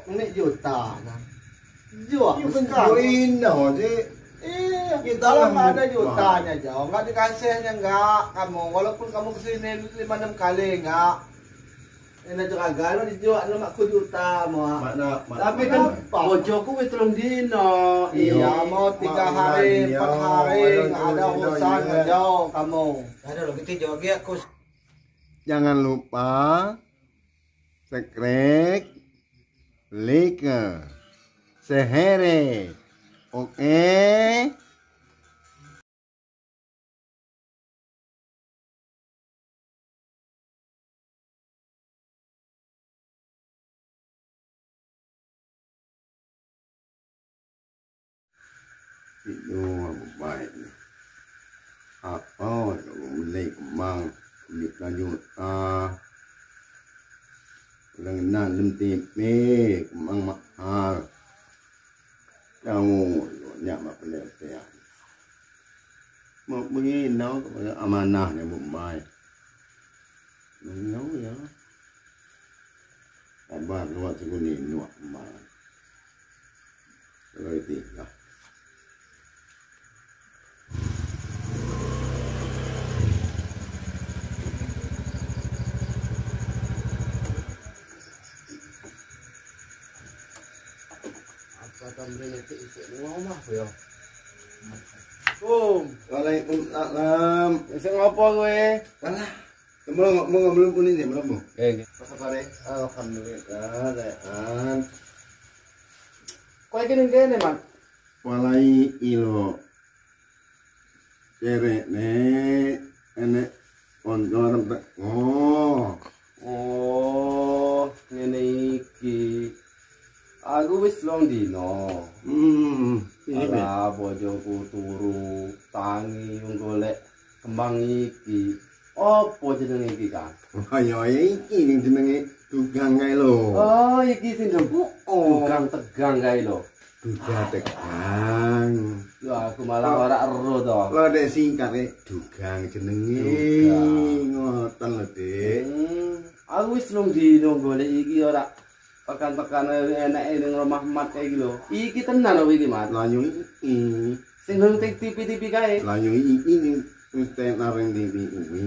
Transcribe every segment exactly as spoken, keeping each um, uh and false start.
Ni juta nah. Jua, bukan. Ino, Dik. Iyo, kalau nggak ada jutanya, Jo, nggak dikasihnya, nggak, kamu, walaupun kamu ke sini lima enam kali, nggak. Ina juragan, dijua, mak ku juta, mo. Tapi kan bojoku wis telung dino. Iya, mau tiga hari, empat hari, nggak ada urusan, Jo, kamu. Ada lo, kita jawab ya, Kus. Jangan lupa subscribe, like, share. Oke. Ino, baik. Apa, kalau beli kembang, beli lanjut, ah. Orang nak enam T P, kembang mahal. Kamu, nyak mak penelitian. Mau begini, amanah ni, Bombay. Nyo, ya. Abah, luar seguni, nuak, Bombay. Kalau itu, ya. Apa tamrin iti, iti ngomah, yo? Assalamualaikum. Waalaikumsalam. Iseng apa kowe? Alah. Monggo, monggo, mlumpu ni, mlumpu. Nggih, nggih. Apa kabare? Alhamdulillah, sehat. Kowe iki ning kene, Mat? Walai ilo. Cerekne enek kanca arep teko. Oh, ngene iki. Aku wis telung dino. Hmm, iya, alah, bojoku turu tangi wong golek kembang iki. Apa jenenge iki, Kang? Oh, ya, ya iki sing jenenge dugang kae lho. Oh, iki sing do-, oh, dugang tegang kae lho. Dugang tegang. Ya, aku malah ora ero to. Lho, nek singkate dugang jenenge. Dugang. Ngoten lho, Dik. Hmm, aku wis telung dino golek iki ora pekan-pekan enake ning rumah Mat kae iki lho. Iki tenan apa iki, Mat? Lah yo iki. Sing nang T V, T V kae. Lah yo iki sing wis tenar ning T V kuwi.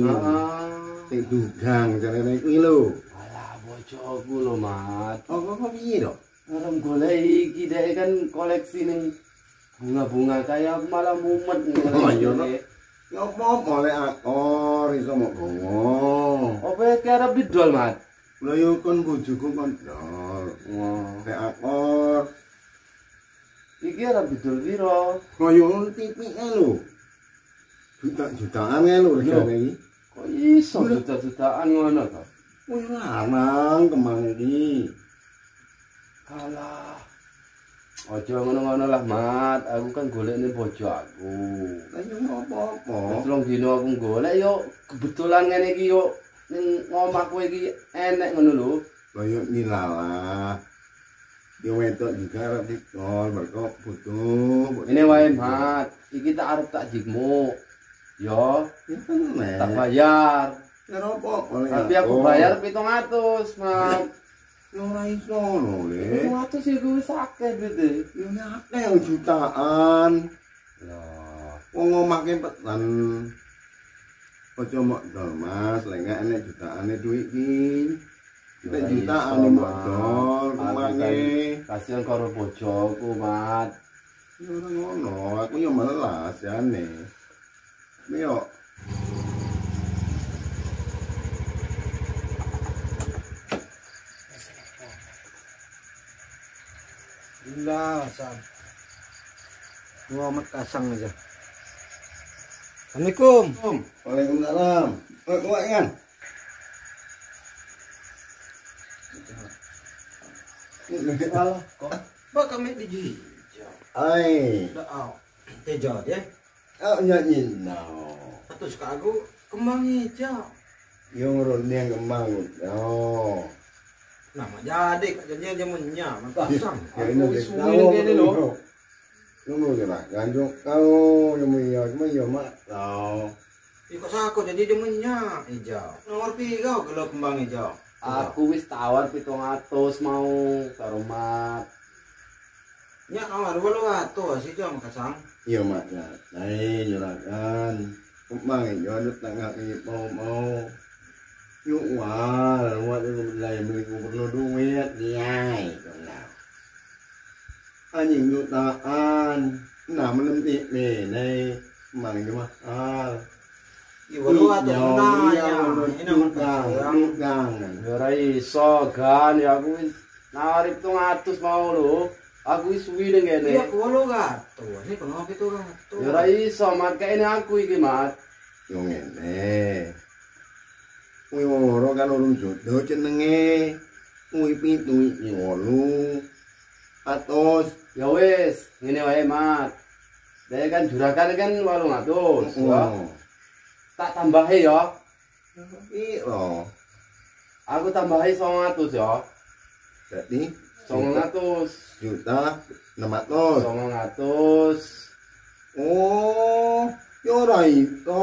Heeh. Sing dugang jarene kuwi lho. Alah, bojoku lho, Mat. Oh, kok, kok piye to? Arep golek iki, dek kan koleksi ning bunga-bunga kae, aku malah mumet ngene. Oh, iya, to. Ya apa-apa lek akor iso mok bongo. Apa iki arep didol, Mat? Lha ya kon bojoku kon dol. Wah. Lek akor. Iki arep didol piro? Lha ya ngono tipike lho. Juta-jutaan ae lho regane iki. Kok iso juta-jutaan ngono to? Wih, larang kembang iki. Alah. Aja ngono-ngono lah, Mat. Aku kan golekne bojo aku. Lah yo ora apa-apa. Wis telung dino aku golek yo kebetulan ngene iki yo ning omah kowe iki enek ngono lho. Lah yo nilalah. Yo wedok juga arep didol, mergo butuh. Ini wae, Mat. Iki tak arep tak jikmu. Yo. Ya tenan. Tak bayar. Ya ora apa-apa, lek tapi aku bayar pitung atus, Mat. Ya ora iso lho, Le. Pitung atus iku wis akeh duite. Ya akeh jutaan. Lho. Wong omahke peten. Aja mok dol, Mas, lek enggak enek jutaane duit ki. Enek jutaan mok dol, kembang kan. Kasihan karo bojoku, Mat. Ya ora ngono, aku yo melas jane. Ayo. Indah, Sam. Muhammad kasang aja. Assalamualaikum. Waalaikumsalam. Eh, kuat kan? Alah, kok. Ba kami di jijau. Ai. Dah, au. Tejot, ya. Au, nyanyi, no. Atus kagu kembang ijau. Yo, ngeron yang kembang, no. Nama jadi, Kak, jadi aja menya, mantap, Sam. Ya, ini aku dia suwi tahu, ini, loh. Nunggu kira, ganjuk kau, yang menya, cuma ya, Mak, tau. Iko sako jadi aja menya, ijau. Nomor tiga, kalau kembang ijau. Aku wis tawar pitung atus mau karo Mat. Nyak nawar walu atus, Ijo, Mak Kasang. Iyo, Mat, nyak. Ae, juragan. Kemang ijo, adut tengah ijo mau, mau. Nyual, wat ijo lai meli ku perlu duit, nyak, ijo lah. Anjing jutaan. Nah, melem ti mene, kemang ijo mahal. Iyo, walu atus. Iyo, nah, iyo, ya, walu atus. Ina Mat Kasang. Jutaan. Yo, ora iso, Gan, yo aku wis nawari pitung atus mau lho. Aku wis suwi ning kene. Iyo, aku walu atus. Ini kenapa pitung atus? Yo ora iso, Mat, kene aku iki, Mat. Yo ngene. Kuwi loro kan urung jodo jenenge. Kuwi pitu iki walu atus. Ya wis, ngene wae, Mat. Dek kan juragan kan walu atus, ya. Heeh. Tak tambahi ya. Piro? Aku tambahi songo atus ya. Dadi songo atus. Juta enam atus. Songo atus. Oh, ya ora iso.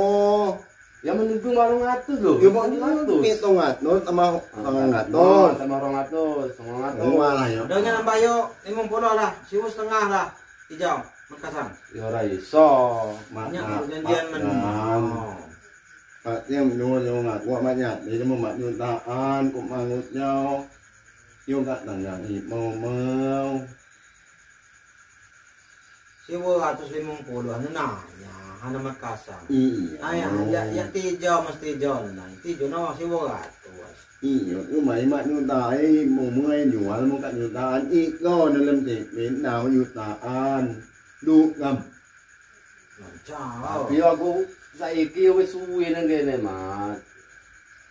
Ya mending walu atus lho. Ya kok pitung atus tambah rong atus. Tambah rong atus, songo atus. Oh, malah ya. Udah nambah yo, limang puluh lah, siwu setengah lah. Ijo, Mak Kasang. Ya ora iso. Mak, nyak, mak, perjanjian mak, men. Mak. Pak, yang nyuwun, nyuwun ngaku, Mak, nyak. Jadi, Mak, jutaan, ku mangut nyo. Yo, gak tanggang, i, mau, mau. Siwu atus limang puluh, anu, nah, ya, anu, Mak Kasang. Iyo. Nah, ya, ya, ya, ti Ijo, mesti Ijo, nah, ti Ijo, no, siwu atus. Iyo, ku mai mak nyutai, mung-mung ai nyual mung ka nyutaan iko dalem tipi nau nyutaan. Duk ngam. Tapi aku saiki wis suwi nang kene, Mat.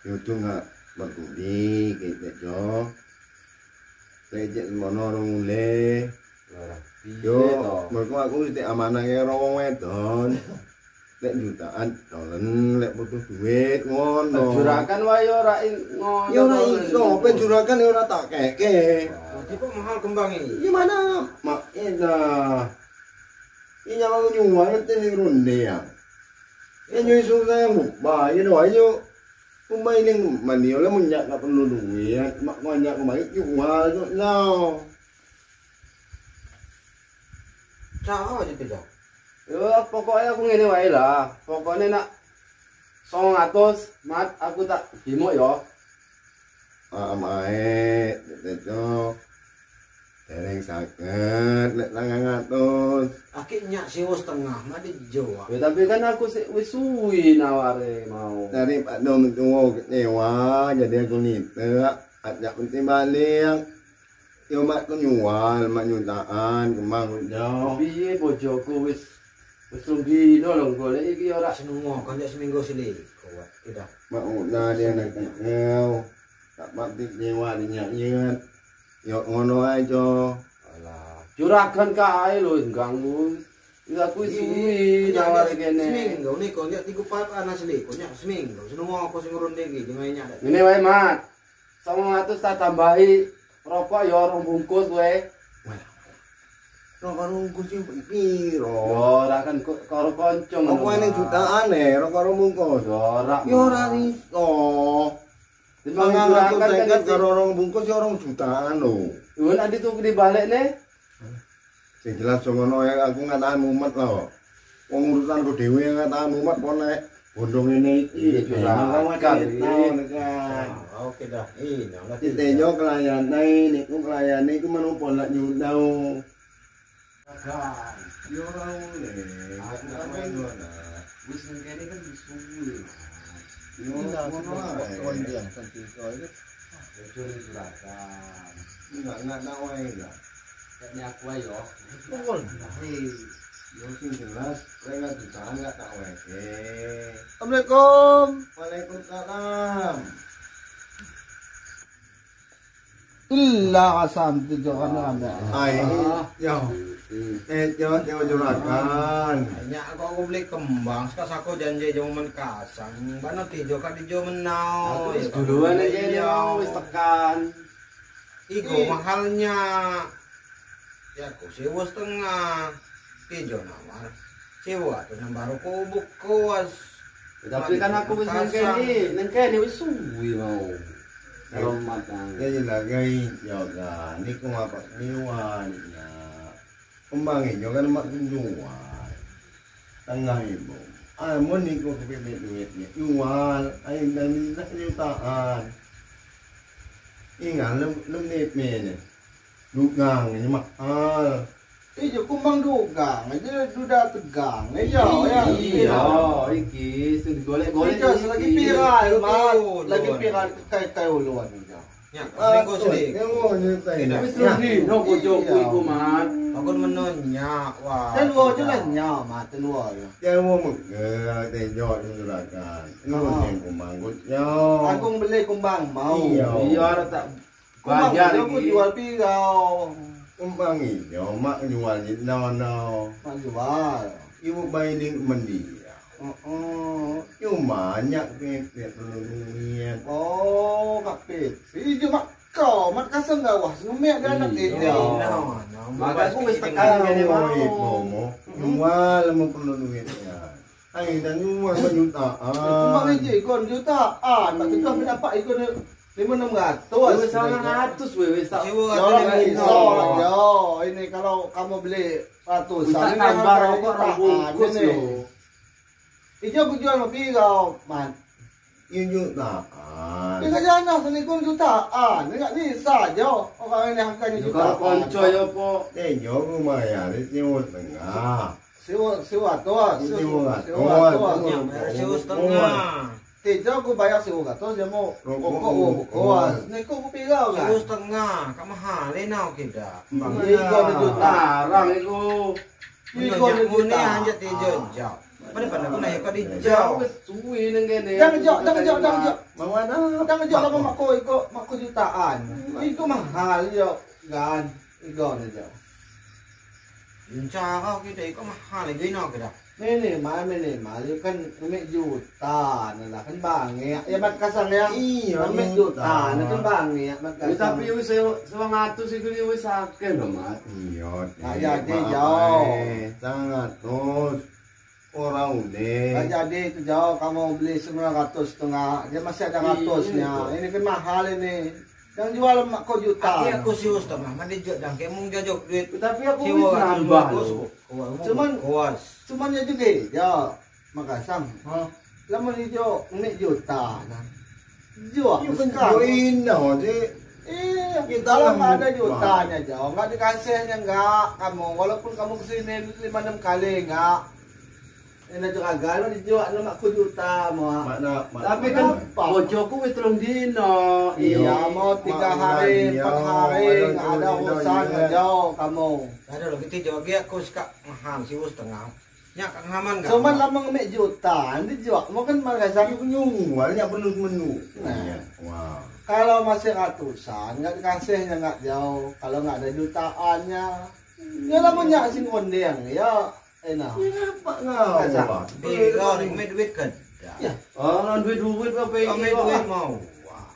Yo, tu nga bergudi, kek jo. Lek jek semono rong ule. Yo, mergo aku wis amanah karo wong wedon. Lek jutaan, dolen, lek butuh duit, ngono. Juragan wae yo ora in-, ngono. Yo ora iso, pe juragan yo ora tak keke. Dadi kok mahal kembang iki? Gimana? Mak, enak. Ini nyawa nyuwang, ngerti sing ronde ya. Ini nyuwang susah yang mubah, ini wae yo. Mubah ini mandi, oleh munyak nggak perlu duit, mak munyak kembali, jual, jual. Cak, apa aja tidak? Yo, pokokne aku ngene wae lah. Pokokne nak songo atus, Mat, aku tak bimo yo. Maaf ae, Tejo. Dereng saget, lek sangang atus. Aki nyak siwu setengah, Mat, dijo. Yo, tapi kan aku sik wis suwi naware mau. Dari Pak Dom tuwo kecewa, jadi aku nitek, ajak mesti balik. Yo, mak ku nyual, mak nyutaan, kemang ku jauh. Piye bojoku wis, wis rong dino lho golek iki ora. Seneng kon jek seminggu selikur, tidak. Mak udah dia nak kau. Tak pati dewa dinyak yet. Yo ngono ae, Jo. Alah, juragan kae lho ganggu. Wis aku suwi naware kene. Seminggu ni kon nyak tigo pat ana selikur, nyak seminggu. Seneng kon sing ngrunding iki, jangan nyak. Ngene wae, Mat. Songo atus tak tambahi rokok ya rong bungkus wae. Rokok rong bungkus iki piro? Ya ora kan ko-, karo kanca ngono. Apa ene jutaan e, rokok rong bungkus? Ya ora. Ya ora iso. Sangang atus seket karo rong bungkus ya rong jutaan lho. Yo nek dituku dibalik ne. Sing jelas, sing ngono ae, aku nggak tahan mumet lho. Wong urusanku dhewe nggak tahan mumet, kok nek bondo ngene iki. Iya, juragan. Tahu nek kan. Ah, oke dah. Ini, oke. Ditejo kelayane, niku kelayane iku menapa lek nyundau. Kan, yo ora oleh. Aku kan main dua, nah. Wis nang kene kan wis suwi. Yo, ngono ae. Kon dia, kan cerita itu. Bojo ni juragan. Enggak, enggak tahu ae, enggak. Nek aku ae yo. Pukul. Nah, hei. Yo, sing jelas, kowe enggak ditahan, enggak tahu ae. Assalamualaikum. Waalaikumsalam. Illa asam tu jangan ada. Ai, yo. Eh, yo, yo, juragan. Nyak, aku beli kembang, sekas aku janji jong men kasang. Bano tijo ka tijo menau. Aku wis duluan aja nih, wis tekan. Iku mahalnya. Ya, aku siwu setengah. Tijo nawar. Siwu atu nambah roko bungkus. Tapi kan aku wis nang kene, nang kene wis suwi mau. Jadi lagi, ya kan, ni ko mapa ni wan, ya. Kumbang ijo kan mak jual. Tengah ibu. Ah, mun ni ko kepepet duit ni. Jual, ai, dan nak jutaan. Ingat lem, lem ni mene. Dugang ni mahal. Ijo kumbang dugang, ijo duda tegang, ijo, ya. Iyo, iki, sing digolek-golek iki. Lagi piral, Mat. Lagi piral kai-kai uluan ijo. Nya, selingkuh, selingkuh. Tapi selingkuh, no, bojo ku iku, Mat. Aku menonya, wah. Telua je lah nya, Mat, telua je. Telua mega, tejo juragan. Lu sing kumbang, Gus, yo. Aku beli kumbang mau. Iyo. Iyo, ada tak Kumbang ijo ku jual pira? Kumbang ijo mak jual di nono. Mak jual. Ibu bai di mendia. Heeh. Cuma nyak pepet perlu duit. Oh, mak pepet. Ijo mak ko, mak kasang gawah, sengemek di anak ijo. Maka aku mesti tekan kene mau. Jual mau perlu duit ya. Ai, dan jual berjutaan. Kumbang ijo ikon jutaan. Tak tentu ambil apa ikon lima enam ratus. Weh, sangang atus, weh, weh, sa-, sewa ratus. Yo, ini kalau kamu beli ratusan, ini tambah rokok rong bungkus lo. Ijo ku jual mau pira, Mat? Jutaan. Tiga jana senikung jutaan. Ini nggak bisa, Jo. Orang ini harganya jutaan. Kalau konco ya, Pok. Eh, Jo, lumayan, ini sewa setengah. Sewa, sewa ratus. Sewa ratus. Sewa ratus. Nya, bayar sewa setengah. Tijo ku bayar sewa ratus, dia mau rokok dua bungkus. Ni ko ku pira, kan? Sewa setengah, ka mahal, eh, nau kida. Igo juta. Tarang igo. Igo juta. Ni anjak tijo, Jo. Mana pernah ku nanya kau di Jo. Suwi nang kene. Dang, Jo, dang, Jo, dang, Jo. Mau mana? Dang, Jo, kamu mak ko, iko, mak ko jutaan. Igo mahal, Jo. Kan? Igo ni, Jo. Cara kita iko mahal lagi no kita. Minimal, minimal kan lima juta, nah, kan bangek. Ya, Mat Kasang, ya. Iyo, lima juta, nah, kan bangek, Mat Kasang. Ya, tapi wis sewa, sewa ratus itu dia wis akeh lo, Mat. Iyo, nggak jadi, Jo. Sewa ratus. Orang unik. Nggak jadi itu, Jo. Kamu beli sembilan ratus setengah, dia masih ada ratusnya. Ini kan mahal ini. Yang jual mak ko juta. Aki aku sewa setengah, mandi jok dang kemung jajok duit. Tapi aku wis nambah lo. Cuman, cuman ya juga, Jo, Mak Kasang. Hah? Lamun ijo lima juta, nah. Jual. Iyo, kan sekarang. Jual ino, Cik. Iya, kalau nggak ada jutanya, Jo, nggak dikasihnya, nggak, kamu, walaupun kamu kesini lima enam kali, nggak. Ina juragan, dijual no mak ko juta, Mak. Tapi kan bojoku wis telung dino. Iya, mau tiga hari, empat hari, nggak ada urusan, Jo, kamu. Ada lo, kita joget, aku suka mahal, sewa setengah. Nya, Kang Haman, Kang. Cuman lamun lima juta, dijual, mungkin Mak Kasang. Nyual, nya perlu menu. Nah. Wah. Kalau masih ratusan, nggak dikasihnya, nggak, Jo. Kalau nggak ada jutaannya, ya lamun nya sing ondeng, ya. Enak. Iya, Pak, ngapa? Kasang. Iya, orang punya duit kan? Ya. Orang duit, duit apa ini? Orang punya duit mau. Wah.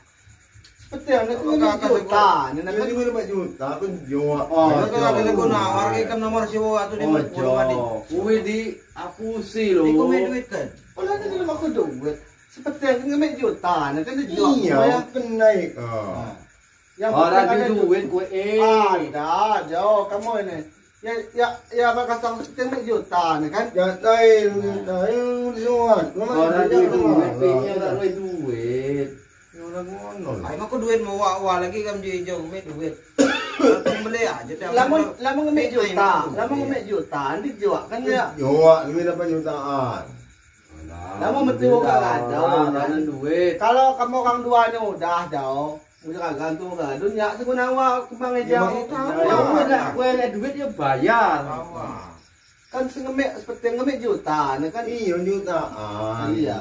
Seperti yang itu lima juta, ini kan lima juta, aku jual. Oh, kalau ada guna, warga ikan nomor sewa atau di mana? Kuwi di aku sih lo. Iku punya duit kan? Kalau ada dalam aku duit. Seperti yang lima juta, ini kan dijual. Iya, kena itu. Nah. Yang penting ada duit, gue, eh. Ada, Jo, kamu ini. Ya, ya, ya, Mak Kasang sekian juta nih, kan? Ya, lain, lain, suat. Orang duit, duit, duitnya nggak duit, duit. Ya, orang ngono. Ai, mak ko duit mau wa, wa lagi kan, Jo, Jo, duit, duit. Aku beli aja, dah. Lamun, lamun lima juta, lamun lima juta, nanti jual, kan, ya? Jual, duit apa jutaan? Lamun betul kan ada, kan? Duit. Kalau kamu orang dua ni udah, Jo. Udah kagak tuh, kagak. Dunia tuh guna awak, kembang aja. Ya, mau tahu. Ya, udah, gue liat duit ya bayar. Kan sengemek, seperti ngemek juta, nih kan? Iya, jutaan. Iya.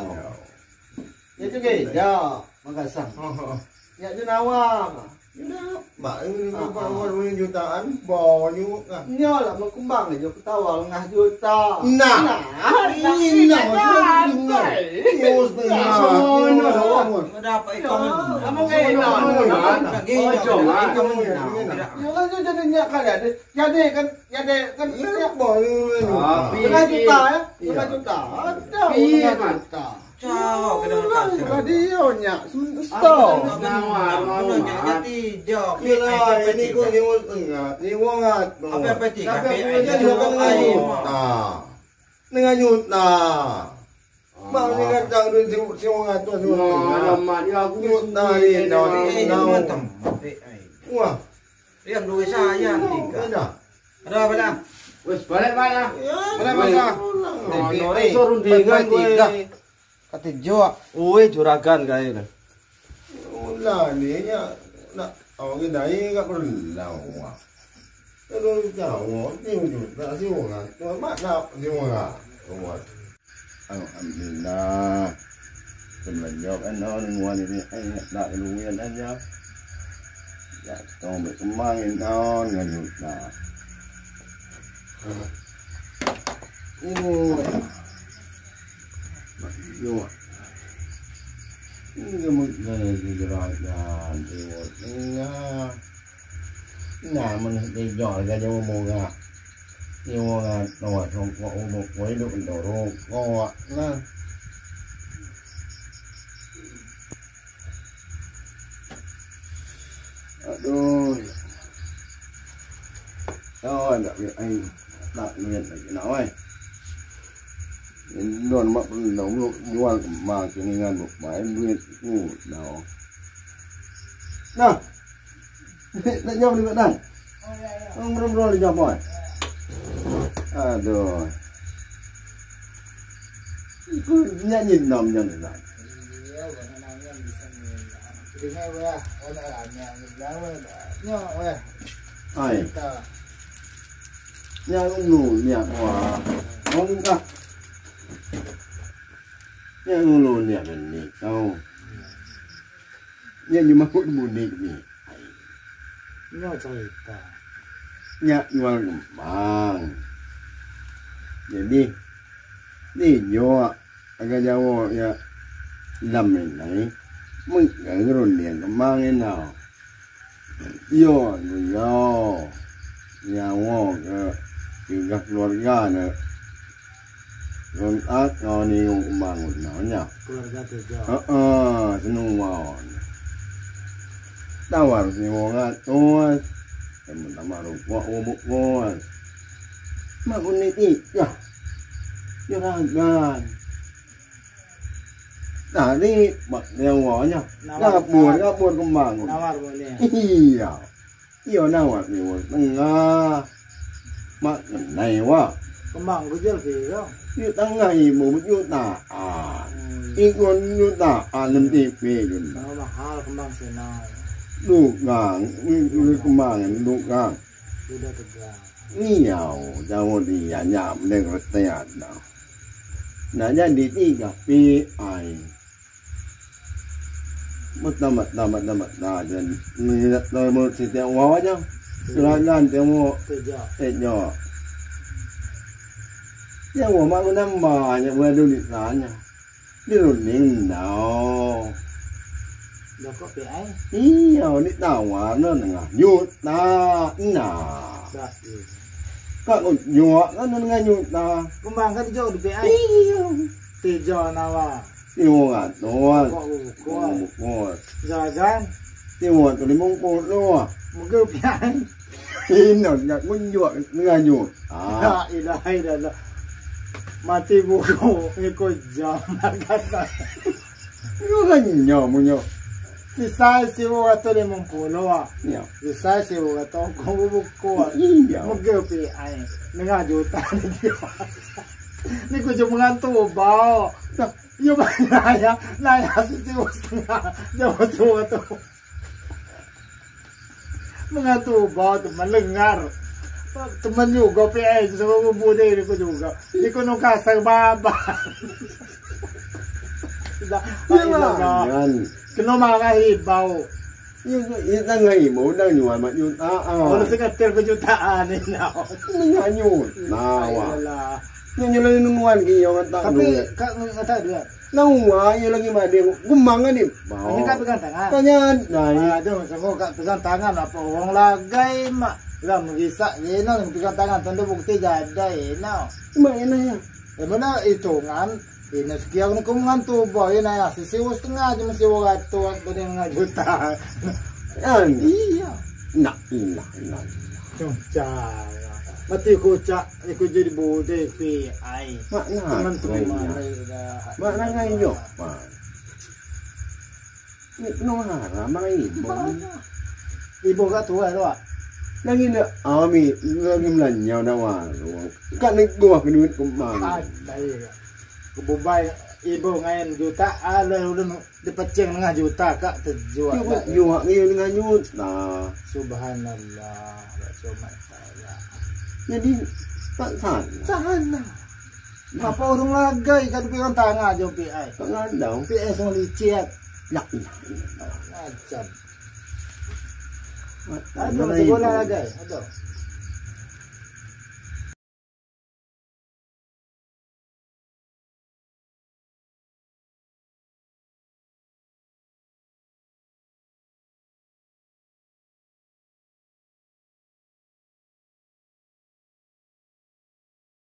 Ya juga, Jo, Mak Kasang. Oh, oh. Ya, guna awak. Guna apa? Ini bapak awak duit jutaan, banyak kan? Nyolah, mau kembang aja, ketawa lengah juta. Nah, nah, ini nah, maksudnya. Ada apa itu? Kamu kayak ini. Ojo, Mak. Yolah, jadi nyak kan, jadi, jadi kan, jadi kan. Iya, boleh. Lima juta, ya? Lima juta. Ada lima juta. Cak, kena kasih. Lah, dia nya, sem-, stop. Nah, nah, nah. Kira ini ko nyewa setengah, nyewa ratus. Apa, apa, tiga, apa, apa, tiga juta. Dengan juta. Mak ni kan tang duit si, si orang atas, si orang tengah. Alamak, ya aku ni. Juta ni, dah, eh, dah. Wah. Dia dua saya, tiga. Ada. Ada apa dah? Wes, balik, Pak, ya. Ya, balik, Pak, ya. Pulang. Tapi, eh, suruh tiga, tiga. Kata jok. Oi, juragan kaya ni. Ulah ni, ya. Nak, awak ni dai kat perlu lah, wah. Terus jawab, ni wujud, nak si orang. Mak nak si orang. Wah. Alhamdulillah. Semenjak anak ni, wah, ni, eh, nak luyan aja. Ya, tong berkembang, non, ngajut, nah. Ini. Yo. Ini mengkena di kerajaan Timur Tengah. Nah, mana dijol ka jauh murah. Ni murah, tawar songkok, umur, koi, duk, dorong, kawak, nah. Aduh. Tao ndak, ai, tak niat lagi nak, wai. Don mak perlu jual kembang kini ngan buk bai duit ku, tao. Nah. Nak jawab ni, Mak, dah. Orang berbual di Japan. Aduh. Iku nyanyi enam jam ni, dah. Ai. Nya ulu nya, wah. Ong ka. Nya ulu nya bini tau. Nya ni makut buni ni. Ai. Nya cerita. Nya jual kembang. Jadi, ni jok. Aga jawo ya lam ni nai. Mengkerun dia kemang ina. Yo, yo. Nyawo ke tiga keluarga ne. Ron ak ngau ni ngau kemang nau nya. Keluarga Tejo. Heeh, senung waon. Tawar si wong atus. Temen tama rukok wong bukos. Mak unit i, ya. Juragan. Tadi, mak, yang wanya. Nawar. Ngabur, ngabur kembang. Nawar mo ni. Iya. Iya, nawar ni, wong tengah. Mak, kenai, wah. Kembang ku jel ke, ya? Di tengah ibu, jutaan. Hmm. Ikon jutaan, enam tipe, jun. Sama mahal kembang sini. Dukang, ini kembang, dukang. Sudah tegang. Ni yau, jawo dia nyam deng rete ada. Nah, jadi tiga P I. Mata, mata, mata, mata, dan ni tak tahu mau setiap wawa aja. Silakan tengok. Tejo. Tejo. Jawo mak nambah, nya waduh ditanya. Di runding nau. Doko P I? Iya, ni tawar no nengah juta. Nah. Ba, iya. Ka ko jok kan nengah juta. Kembang ka dijok di P I? Iya. Tejo nawa. Limo ratus. Kok ukur. Ukur. Juragan. Limo ratus limo puluh. Mega P I. Ino, ndak kunjuk, nganyut. Ah. La ilaha illallah. Mati buku, iko jam, kata. Ino kan nyo, munyo. Sisa siwo ratus limong puluh, ah. Iya. Sisa siwo ratus, ko buku, ah. Iya. Mega P I. Nengah juta ni. Ni ko jam ngantuk, bau. Nah. Iyo, bang, naya, naya, sisiwo setengah. Jam siwo ratus. Manga tu bau teman lengar. Teman juga P I sama budi ni ko juga. Ni ko nung kasar baba. Dah, iyalah, kan. Kena marah ibau. Iya, iya, tangah ibau, dah nyual mak jutaan. Kalau seketir kejutaan ni, nah. Ni hanyut. Nah, wah. Iyalah. Ni nyual ni nungguan ki, iyo, ngantak duit. Tapi, ka, ngantak duit. Nah, wah, iyo lagi mading. Gumang kan ni? Ini ka pegang tangan. Tanya, nah, ini. Ah, tu, sama ka pegang tangan, apa orang lagai, mak. Lah, merisak, ino, pegang tangan, tanda bukti jadai, ino. Mak, ino, ya. Eh, mana hitungan? Ina, sekian ko mengantu ba, ina ya, sisiwa setengah aja masih dua ratus, ba dua juta. Ina. Iya. Ina, ina, ina. Cocak. Mati kocak, iku jadi bodeh, P I. Mak na, teman-teman, mak na, ina. Mak na, ina. Mak. Ni, no haram, mak, ibo. Ibo ka tuai, tuai. Lagi na, ami, lagi melanyau na warung. Ka ni gua kena duit kemana? Ada, iya. Kebubai, ibo ngain juta, ada udah nu, dipecing nengah juta, ka, terjual. Ibo, jual ngain nengah juta. Subhanallah, Rasulullah. Jadi, tak sana. Sana. Apa orang lagai kan pi orang tanga aja P I. Tanga dong. P I sama licik. La ilaha illallah. Macam. Ada masih bola lagai. Ada.